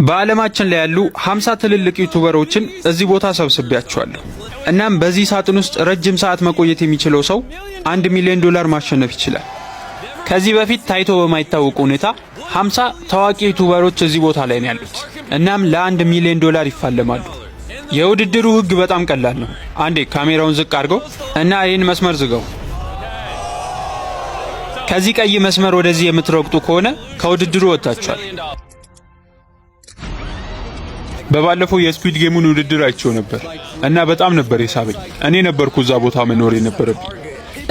በዓለማችን ላይ ያሉ 50 ትልልቅ ዩቱበሮችን እዚህ ቦታ ሰብስቤያቸዋለሁ። እናም በዚህ ሳጥን ውስጥ ረጅም ሰዓት መቆየት የሚችለው ሰው 1 ሚሊዮን ዶላር ማሸነፍ ይችላል። ከዚህ በፊት ታይቶ በማይታወቅ ሁኔታ 50 ታዋቂ ዩቱበሮች እዚህ ቦታ ላይ ነው ያሉት። እናም ለ1 ሚሊዮን ዶላር ይፋለማሉ። የውድድሩ ህግ በጣም ቀላል ነው። አንዴ ካሜራውን ዝቅ አድርገው እና ይህን መስመር ዝጋው። ከዚህ ቀይ መስመር ወደዚህ የምትረግጡ ከሆነ ከውድድሩ ወጥታችኋል። በባለፈው የ Squid Game ኡን ውድድር አይቼው ነበር እና በጣም ነበር የሳበኝ። እኔ ነበርኩ እዛ ቦታ መኖር የነበረብኝ።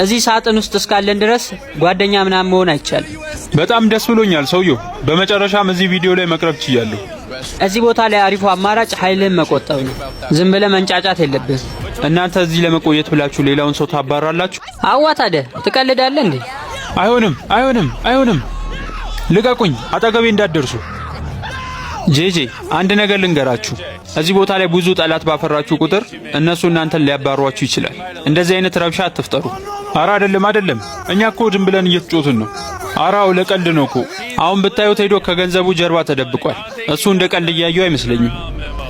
እዚህ ሳጥን ውስጥ እስካለን ድረስ ጓደኛ ምናምን መሆን አይቻልም። በጣም ደስ ብሎኛል ሰውየው። በመጨረሻም እዚህ ቪዲዮ ላይ መቅረብ ችያለሁ። እዚህ ቦታ ላይ አሪፉ አማራጭ ኃይልህን መቆጠብ ነው። ዝም ብለህ መንጫጫት የለብህም። እናንተ እዚህ ለመቆየት ብላችሁ ሌላውን ሰው ታባራላችሁ። አዋ ታዲያ ትቀልዳለህ እንዴ? አይሆንም፣ አይሆንም፣ አይሆንም! ልቀቁኝ! አጠገቤ እንዳትደርሱ። ጄጄ፣ አንድ ነገር ልንገራችሁ። እዚህ ቦታ ላይ ብዙ ጠላት ባፈራችሁ ቁጥር እነሱ እናንተን ሊያባሯችሁ ይችላል። እንደዚህ አይነት ረብሻ አትፍጠሩ። አረ አይደለም፣ አይደለም። እኛ እኮ ዝም ብለን እየተጫወትን ነው። አራው ለቀልድ ነው እኮ። አሁን ብታዩት ሄዶ ከገንዘቡ ጀርባ ተደብቋል። እሱ እንደ ቀልድ እያየው አይመስለኝም።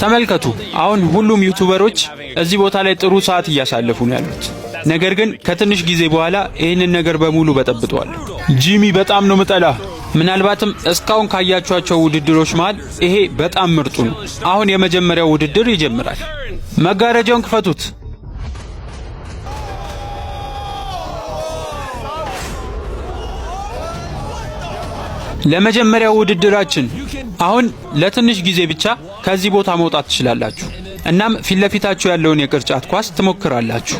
ተመልከቱ፣ አሁን ሁሉም ዩቱበሮች እዚህ ቦታ ላይ ጥሩ ሰዓት እያሳለፉ ነው ያሉት። ነገር ግን ከትንሽ ጊዜ በኋላ ይህንን ነገር በሙሉ በጠብጠዋለሁ። ጂሚ፣ በጣም ነው ምጠላ። ምናልባትም እስካሁን ካያችኋቸው ውድድሮች መሃል ይሄ በጣም ምርጡ ነው። አሁን የመጀመሪያው ውድድር ይጀምራል። መጋረጃውን ክፈቱት። ለመጀመሪያው ውድድራችን አሁን ለትንሽ ጊዜ ብቻ ከዚህ ቦታ መውጣት ትችላላችሁ። እናም ፊት ለፊታችሁ ያለውን የቅርጫት ኳስ ትሞክራላችሁ።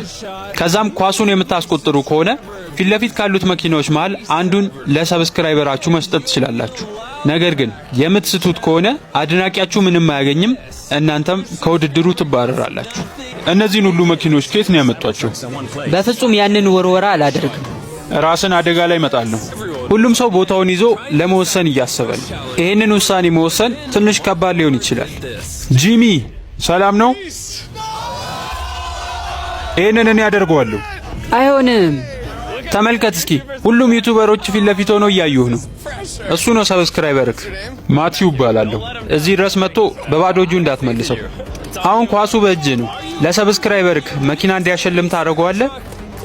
ከዛም ኳሱን የምታስቆጥሩ ከሆነ ፊት ለፊት ካሉት መኪናዎች መሃል አንዱን ለ subscriber ኣችሁ መስጠት ትችላላችሁ። ነገር ግን የምትስቱት ከሆነ አድናቂያችሁ ምንም አያገኝም፣ እናንተም ከውድድሩ ትባረራላችሁ። እነዚህን ሁሉ መኪኖች ከየት ነው ያመጧቸው? በፍጹም ያንን ውርወራ አላደርግም። ራስን አደጋ ላይ መጣል ነው። ሁሉም ሰው ቦታውን ይዞ ለመወሰን እያሰበ ነው። ይህንን ውሳኔ መወሰን ትንሽ ከባድ ሊሆን ይችላል። ጂሚ፣ ሰላም ነው? ይህንን እኔ አደርገዋለሁ። አይሆንም። ተመልከት እስኪ፣ ሁሉም ዩቱበሮች ፊት ለፊት ሆነው እያዩህ ነው። እሱ ነው subscriber ክ። ማቲው እባላለሁ። እዚህ ድረስ መጥቶ በባዶ እጁ እንዳትመልሰው። አሁን ኳሱ በእጅህ ነው። ለ subscriber ክ መኪና እንዲያሸልም ታደርገዋለህ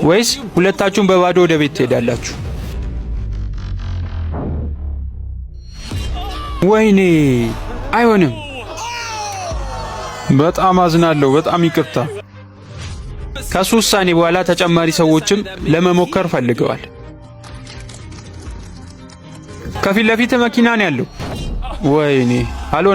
ወይስ ሁለታችሁም በባዶ ወደ ቤት ትሄዳላችሁ? ወይኔ፣ አይሆንም። በጣም አዝናለሁ። በጣም ይቅርታ። ከሱ ውሳኔ በኋላ ተጨማሪ ሰዎችም ለመሞከር ፈልገዋል። ከፊት ለፊት መኪና ነው ያለው። ወይኔ፣ አልሆነም።